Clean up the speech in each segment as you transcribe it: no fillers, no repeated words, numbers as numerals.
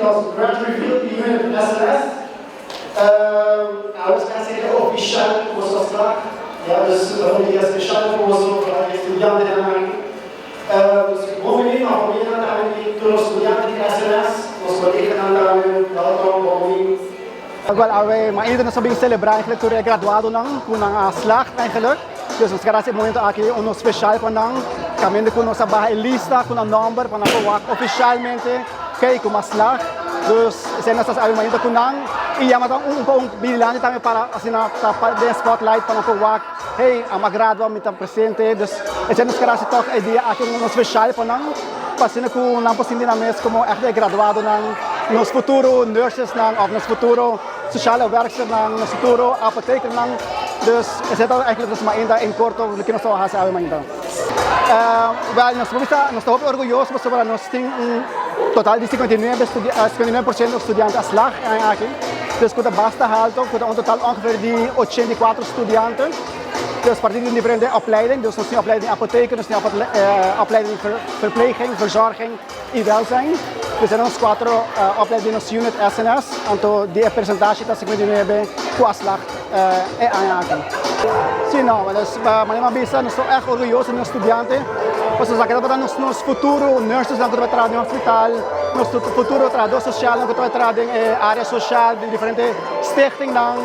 nos Grand Reveal di Unit SNS. Awe ta hasi e ofishal ku boso a sta. Ya, dus ta un dia speshal ku boso pa e studiantenan aki. Dus bon bini na famianan tambe di tur nos studiante di SNS, nos koleganan tambe, welkom, bon bini. Wel awe mainta nos a bin celebra eigenlijk tur e graduadonan cu nan a slaag eigenlijk. Dus nos kier haci e momento aki uno special pa nan, caminda cu nos a baha e lista cu nan nomber pa nan por wak oficialmente key cu mas slaag. Dus esey nos ta haci awe mainta cu nan y yama ta un pa un bin dilanti tambe para asina ta den spotlight pa nan por wak hey ami a gradua mi ta presente. Dus esey nos kier haci toch e dia aki uno special pa nan pa asina cu nan por sinti nan mes como echt e graduadonan, nos futuro nursesnan of nos futuro sociale werksternan, nos futuro apothekernan. Dus esei ta eigenlijk nos mainta en korto loke nos ta hasi awe mainta. Wel, nos por bisa nos ta hopi orguyoso pasobra nos tin un total di 59 59% studiante a slag e aña aki. Dus ku ta basta halto, ku ta un total ongeveer di 84 studiante. Dus parti di diferente opleiding, dus nos tin opleiding apotheker, nos tin opleiding verpleging, verzorging y welzijn. Dus e nos cuatro opleiding di nos unit SNS, anto di e percentage ta 59 cu a slag e aña aki. Si no, dus manera mi a bisa nos ta echt orguyoso di nos studiante, pasobra esaki tabata nos nos futuro nurses nan cu tabata traha den hospital, nos futuro trahador socialnan cu tabata traha den e area social, den diferente stichtingnan,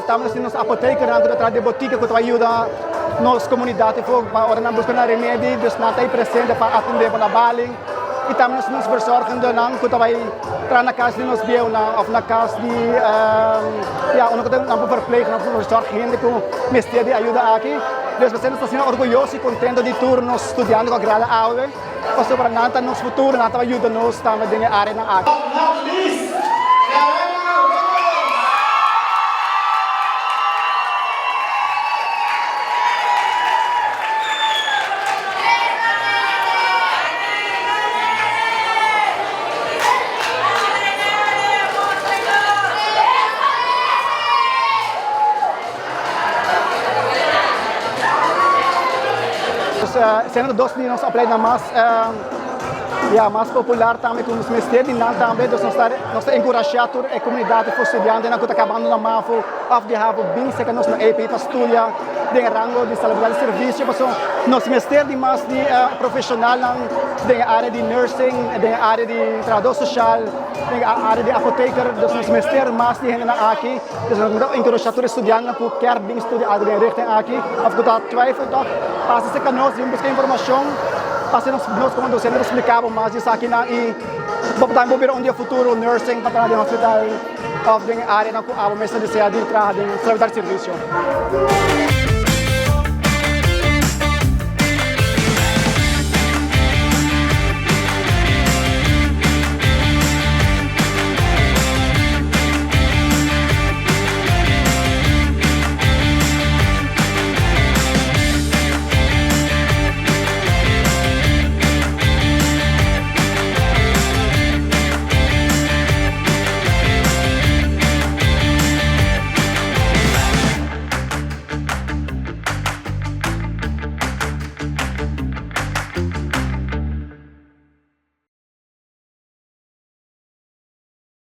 tambe nos tin nos apothekernan cu ta traha den botica cu ta bay yuda nos comunidad efo pa ora nan busca nan remedi, dus nan ta ahí presente pa atende bo na baling y tambe nos nos verzorgendenan cu ta bay traha na cas di nos bieunan of na cas di ya unda cu nan por verpleeg, nan por verzorg hende cu mester di ayuda aki. Dus p'esei nos ta asina orguyoso y contento di tur nos studiante cu a grada awe pasobra nan ta nos futuro, nan ta bay yuda nos tambe den e areanan aki. Last not least, Karena Williams! Pues siendo dos di nos opleidingnan mas ya mas popular tambe ku nos mester di nan tambe dus nos ta nos ta enkurashá tur e komunidat for studiantenan ku ta kabando na mafo òf di havo bin serka nos na AP pa studia den e rango di salubridad i servisio pasobra nos mester di mas di profeshonalnan den e área di nursing den e área di trabahador sosial den e área di apoteker dus nos mester mas di hendenan aki. Dus nos ta enkurashá tur e studiantenan ku kier bin studia algu den e richting aki òf ku ta twijfel tòg, pasa serka nos, bin buska informashon, pasa nos nos komo dosente ta splika bo mas di esakinan i bo por tambe por bira un dia futuro nursing pa traha den hospital òf den e areanan ku abo mes ta desea di traha den salubridad di servisio.